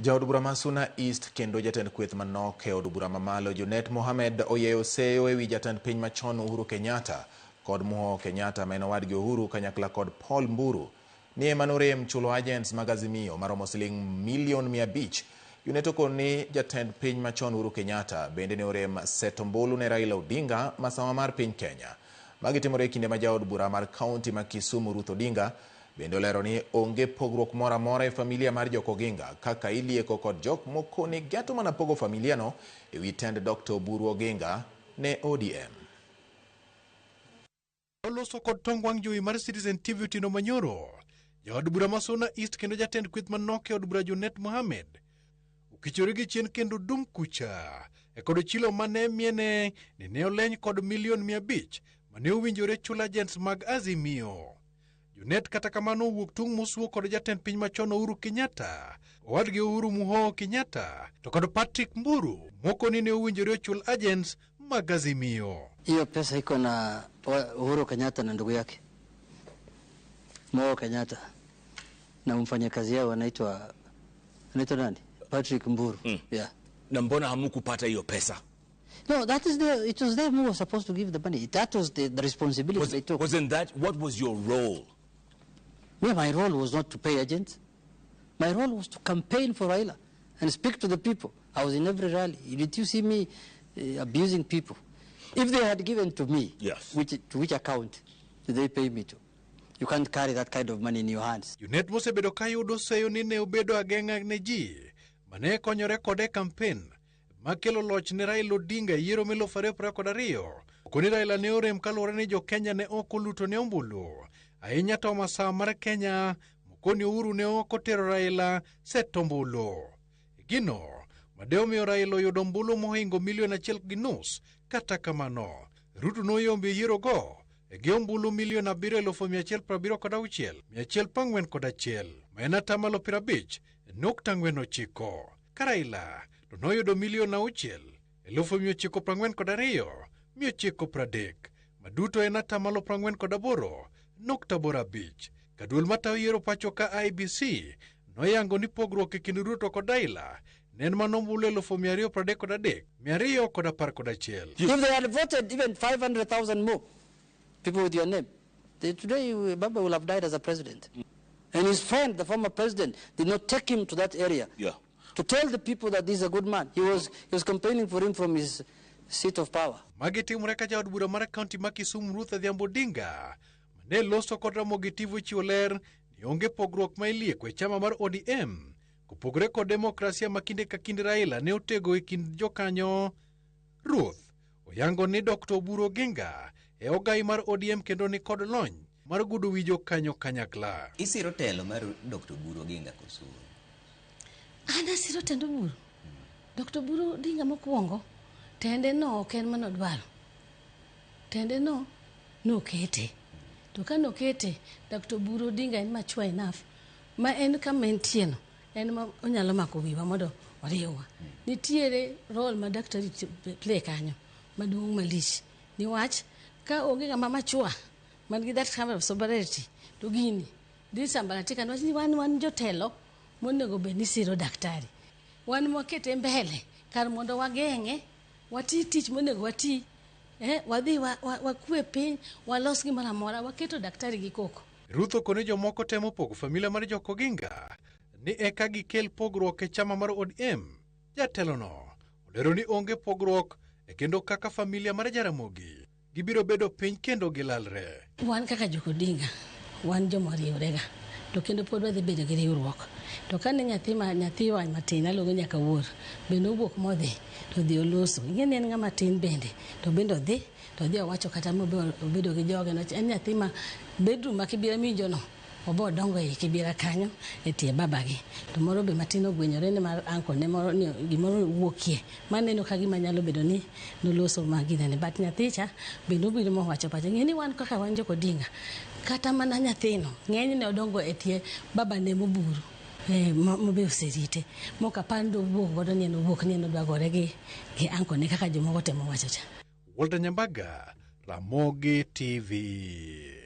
Jaod bura ma Suna East kendo jatend kweth manok e od bura mamalo Junet Mohamed oyieyo seyo ewi jatend piny machon Uhuru Kenyatta kod Muhoho Kenyatta ma en owadgi Uhuru kanyakla kod Paul Mburu ni ema norem chulo agents mag Azimio maromo siling milion 500. Junet okon ni jatend piny machon Uhuru Kenyatta bende ne orem seto ombulu ne Raila Odinga masawa mar piny Kenya. Magi timore e kinde ma jaod bura mar kaunti ma Kisumu Ruth Odinga bende olero ni onge pogruok moro amora e familia mar jok Oginga kaka ilieko kod jok mokoni geto mana pogo familia no e wi tend Dr. Oburu Oginga ne ODM. Oloso kod tong wang' jowi mar Citizen TV otieno manyoro. Jaod bura ma Suna East kendo jatend kweth manok e od bura Junet Mohamed okichore gi chien kendo dum kucha e kod chilo mane miene ni ne oleny kod milion 500 mane owinjore chulo agents mag Azimio. Junet kata kamano owuok tung' mosuo kod jatend piny machon Uhuru Kenyatta, owadgi Uhuru Muhoho Kenyatta to kod Patrick Mburu moko ni ne owinjore ochul agents mag Azimio. Hiyo pesa iko na Uhuru Kenyatta na ndugu yake Mo Kenyatta na mfanyakazi yao anaitwa nani? Patrick Mburu. Yeah. Na mbona hamukupata hiyo pesa? No, that is the, it was them who was supposed to give the money. That was the responsibility they took. Wasn't that, what was your role? Me, my role was not to pay agents. My role was to campaign for Raila and speak to the people. I was in every rally. Did you see me abusing people? If they had given to me, yes. To which account did they pay me to? You can't carry that kind of money in your hands. Junet mosebedo ka yudo seyo ni ne obedo ageng'a ne ji mane konyore kode e campaign makelo loch ne Raila Odinga e yiero 2022. Okoni Raila ne orem kaluwore ni jo Kenya ne ok oluto ne ombulu. Ahinya to masawa mar Kenya mokoni Uhuru ne ok otero Raila set ombulu. Gino made omiyo Raila oyudo ombulu mohingo milion 1.5. Kata kamano, Ruto noyombo e yiero go gi ombulu milion 7,176,141 ma en atamalo 50.49. Ka Raila to noyudo milion 6,942,930 ma duto en atamalo 48.85. Ka duol matayo yiero pacho ka IEBC noyango ni pogruok e kind Ruto kod Raila ne en mana ombulu 233,211. If they had voted even 500,000 more people with your name, today Baba will have died as a president. And his friend, the former president, did not take him to that area. Yeah. To tell the people that this is a good man. He was campaigning for him from his seat of power. Magi timore ka jaod bura mar kaunti ma Kisumu Ruth Adhiambo Odinga mane loso kod Ramogi TV ochiwo ler ni onge pogruok ma ilieko e chama mar ODM kopogore kod demokrasia ma kinde ka kinde Raila ne otego e kind jokanyo. Ruth oyango ni Dr. Oburu Oginga e ogai mar ODM kendo ni kod lony mar gudo wi jokanyo kanyakla. Isiro telo mar Dr. Oburu Oginga koso? An asiro tend Oburu. Dr. Oburu Odinga mokwongo, tende no ok en mano dwaro. Tende no nokete. To ka nokete, Dr. Oburu Odinga en mature enough ma en kama entie no, en ma onyalo mako wiwa mondo oriwwa. Nitiere role ma daktari play kanyo maduong' malich. Niwach ka onge ng'ama mature man gi that kind of sobriety to gini dhi sambaratika niwach ni wan jotelo monego bed ni siro daktari. Wan mwakete mbele kar mondo wageng'e, wati tich monego wati, wadhi wakwe piny, walos gimoro amora, waketo daktari gi koko. Ruth okone jomoko temo pogo familia mar jok Oginga ni eka gikel pogruok e chama mar ODM. Jatelono olero ni onge pogruok e kendo kaka familia mar Jaramogi gibiro bedo piny kendo gilalre. Wan kaka jok Odinga, wan joma oriwrega to kendo pod wadhi bedo gi riwruok. To kane nyathiwa matin aluongo nyaka wuor bende owuok modhi to odhi oloso. Ing'e ni en ng'ama tin bende to bende odhi to odhi owacho kata mobedo gi joge no. En nyathi ma bedroom ma Kibira minjo no obo odongo ei Kibira kanyo e tie babagi. To moro be matin ogwenyore ni mar uncle ne moro ni gimoro wuokie. Maneno ka gima nyalo bedo ni noloso ma ginene. But nyathicha bende obiro mowacho pache. Ng'e ni wan kaka wan jok Odinga, kata mana nyathino ng'enyne odongo e tie babane moburu. Mobe oserite. Mok apar ni dowuok godo ni en owuok ni en odwa gore gi uncle ne kaka jomoko temo wacho cha. Walter Nyambaga, Ramogi TV.